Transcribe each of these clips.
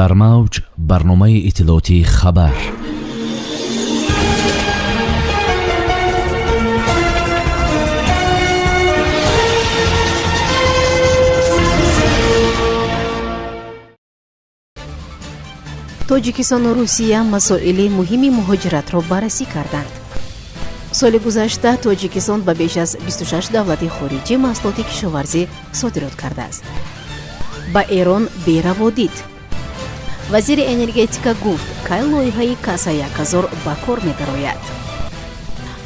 Дар мавҷ барномаи иттилоотии «Хабар». Тоҷикистону Русия масоили муҳими муҳоҷиратро баррасӣ карданд. Соли гузашта Тоҷикистон ба беш аз 26 давлати хориҷӣ маҳсулоти кишоварзӣ содирот кардааст. Ба Эрон бераводид. Вазири энергетика гуфт, кай лоиҳаи КАСА 1000 ба кор медарояд.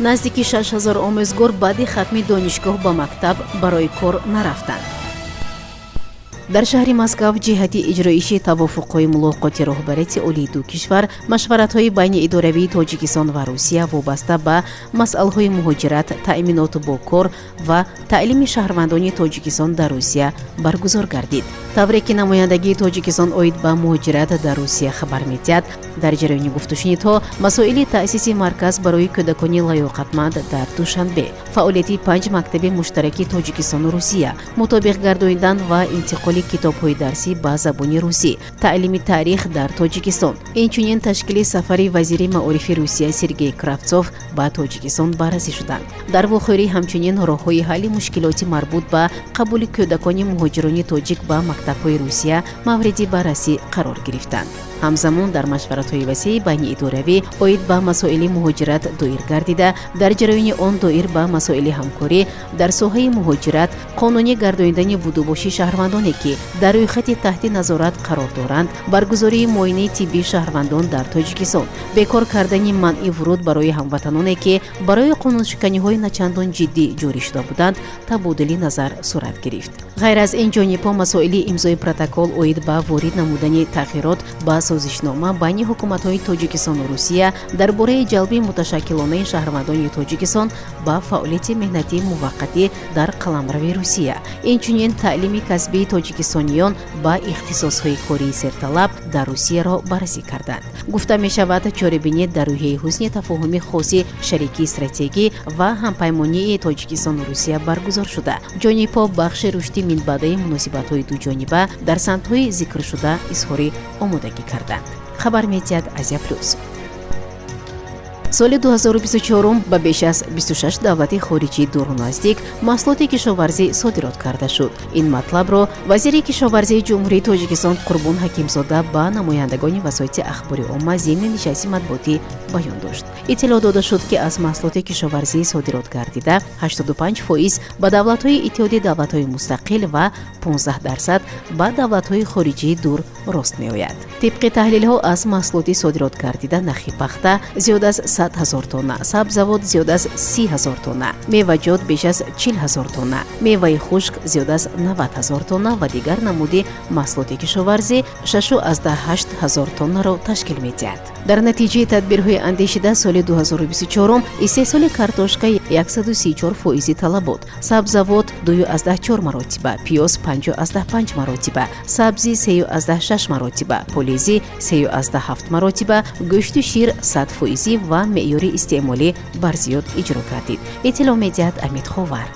Наздики 6000 омӯзгор баъди хатми донишгоҳ ба мактаб барои кор нарафтанд. Дар шаҳри Москав ҷиҳати иҷроиши тавофуқҳои мулоқоти роҳбарияти олии ду кишвар машваратҳои байни идоравии Тоҷикистон ва Русия вобаста ба масъалаҳои муҳоҷират, таъминоту бо кор ва таълими шаҳрвандони Тоҷикистон дар Русия баргузор гардид. Тавре ки намояндагии Тоҷикистон оид ба муҳоҷират дар Русия хабар медиҳад, дар ҷараёни гуфтушунидҳо масоили таъсиси марказ барои кӯдакони лаёқатманд дар Душанбе, фаъолияти панҷ мактаби муштараки Тоҷикистону Русия, мутобиқ гардонидан ва интиқоли китобҳои дарсӣ ба забони русӣ, таълими таърих дар Тоҷикистон, инчунин ташкили сафари вазири маорифи Русия Сергей Кравцов ба Тоҷикистон баррасӣ шуданд. Дар вохӯрӣ ҳамчунин роҳҳои ҳалли мушкилоти марбут ба қабули кӯдакони муҳоҷирони тоҷик ба мактабҳои Русия мавриди баррасӣ қарор гирифтанд. Ҳамзамон дар машваратҳои васеи байни идоравӣ оид ба масоили муҳоҷират доир гардида, дар ҷараёни он доир ба масоили ҳамкорӣ дар соҳаи муҳоҷират, қонунӣ гардонидани будубоши шаҳрвандоне, ки дар рӯйхати таҳти назорат қарор доранд, баргузории муоинаи тиббии шаҳрвандон дар Тоҷикистон, бекор кардани манъи вуруд барои ҳамватаноне, ки барои қонуншиканиҳои начандон ҷиддӣ ҷорӣ шуда буданд, табодули назар сурат гирифт. Ғайр аз ин, ҷонибҳо масоили имзои протокол оид ба ворид намудани тағйирот ба созишнома байни ҳукуматҳои Тоҷикистону Русия дар бораи ҷалби муташаккилонаи шаҳрвандони Тоҷикистон ба фаъолияти меҳнатии муваққатӣ дар қаламрави Русия, инчунин таълими касбии тоҷикистониён ба ихтисосҳои кории серталаб дар Русияро баррасӣ карданд. Гуфта мешавад, чорабинӣ дар рӯҳияи ҳусни тафоҳуми хоси шарикии стратегӣ ва ҳампаймонии Тоҷикистону Русия баргузор шуда, ҷонибҳо бахши рушди минбаъдаи муносибатҳои дуҷониба дар самтҳои зикршуда изҳори омодагӣ карданд, хабар медиҳад «Азия Плюс». Соли 2024 ба беш аз 26 давлати хориҷии дуру наздик маҳсулоти кишоварзӣ содирот карда шуд. Ин матлабро вазири кишоварзии Ҷумҳурии Тоҷикистон Қурбон Ҳакимзода ба намояндагони васоити ахбори омма зимни нишасти матбуотӣ баён дошт. Иттилоъ дода шуд, ки аз маҳсулоти кишоварзии содирот гардида 85% ба давлатҳои Иттиҳоди Давлатҳои Мустақил ва 15% ба давлатҳои хориҷии дур рост меояд. Тибқи таҳлилҳо, аз маҳсулоти содирот гардида нахи пахта зиёд аз 100 000 тонна, сабзавот зиёд аз 30 000 тонна, меваҷот беш аз 40 000 тонна, меваи хушк зиёд аз 90 000 тонна ва дигар намуди маҳсулоти кишоварзӣ 6,8 ҳазор тоннаро ташкил медиҳад. Дар натиҷаи тадбирҳои андешида соли 2024 истеҳсоли картошка 134 фоизи талабот, сабзавот 2,4 маротиба, пиёз 5,5 маротиба, сабзӣ 3,6 маротиба, полезӣ 3,7 маротиба, гӯшту шир 100 фоизӣ ва меъёри истеъмолӣ барзиёд иҷро гардид, иттилоъ медиҳад Амид Ховар.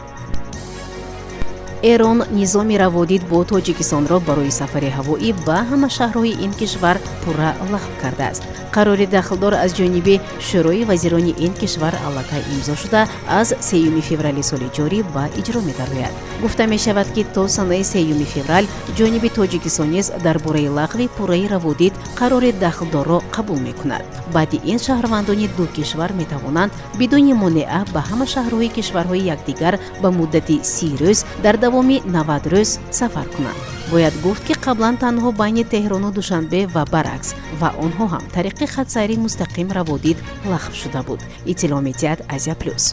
Эрон низоми раводид бо Тоҷикистонро барои сафари ҳавоӣ ба ҳама шаҳрҳои ин кишвар пурра лағв кардааст. Қарори дахлдор аз ҷониби Шӯрои вазирони ин кишвар аллакай имзо шуда, аз 3 феврали соли ҷорӣ ба иҷро медарояд. Гуфта мешавад, ки то санаи 3 феврал ҷониби Тоҷикистон низ дар бораи лағви пурраи раводид қарори дахлдорро қабул мекунад. Баъди ин шаҳрвандони ду кишвар метавонанд бидуни монеа ба ҳама шаҳрҳои кишварҳои якдигар ба муддати 30 рӯз дар давоми 90 рӯз сафар кунанд. Бояд гуфт, ки қаблан танҳо байни Теҳрону Душанбе ва баръакс ва онҳо ҳам тариқи хатсайри мустақим раводид лағв шуда буд, иттилоъ медиҳад «Азия Плюс».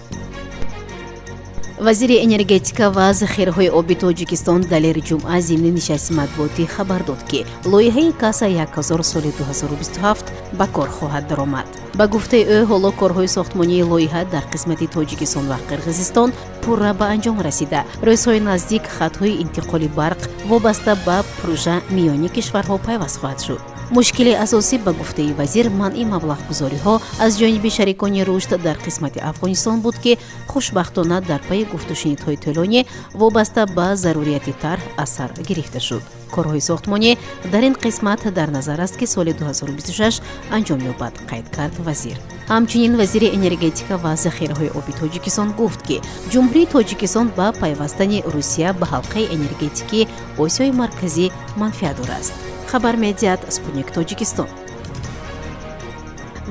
Вазири энергетика ва захираҳои оби Тоҷикистон Далер Ҷумъа зимни нишасти матбуотӣ хабар дод, ки лоиҳаи КАСА 1000 соли 2027 ба кор хоҳад даромад. Ба гуфтаи ӯ, ҳоло корҳои сохтмонии лоиҳа дар қисмати Тоҷикистон ва Қирғизистон пурра ба анҷом расида, рӯзҳои наздик хатҳои интиқоли барқ вобаста ба пурра миёни кишварҳо пайваст хоҳад шуд. Мушкили асосӣ, ба гуфтаи вазир, манъи маблағгузориҳо аз ҷониби шарикони рушд дар қисмати Афғонистон буд, ки хушбахтона дар пайи гуфтушунидҳои тӯлонӣ вобаста ба зарурияти тарҳ аз сар гирифта шуд. Корҳои сохтмонӣ дар ин қисмат дар назар аст, ки соли 2026 анҷом ёбад, қайд кард вазир. Ҳамчунин вазири энергетика ва захираҳои оби Тоҷикистон гуфт, ки Ҷумҳурии Тоҷикистон ба пайвастани Русия ба ҳалқаи энергетикии Осиёи Марказӣ манфиатдор аст, хабар медиҳад Спутник Тоҷикистон.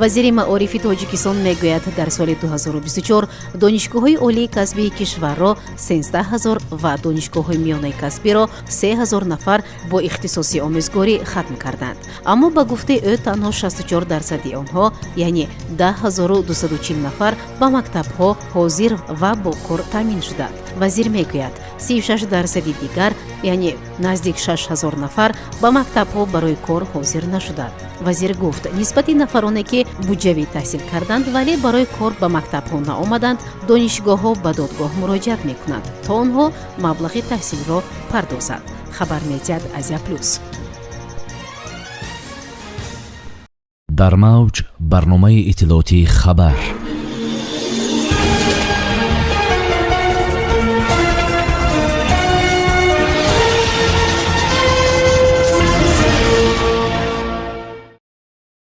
Вазири маорифи Тоҷикистон мегӯяд, дар соли 2024 донишгоҳҳои олии касбии кишварро 13 ҳазор ва донишгоҳҳои миёнаи касбиро 3 ҳазор нафар бо ихтисоси омӯзгорӣ хатм карданд. Аммо, ба гуфтаи ӯ, танҳо 64 дарсади онҳо, яъне 10 240 нафар, ба мактабҳо ҳозир ва бо кор таъмин шуданд. Вазир мегӯяд, 36 дарсади дигар, яъне наздик 6 ҳазор нафар, ба мактабҳо барои кор ҳозир нашуданд. Вазир гуфт, нисбати нафароне, ки буҷавӣ таҳсил карданд, вале барои кор ба мактабҳо наомаданд, донишгоҳҳо ба додгоҳ муроҷиат мекунанд, то онҳо маблағи таҳсилро пардозанд, хабар медиҳад Азия Плюс. Дар мавҷ барномаи иттилоотии «Хабар».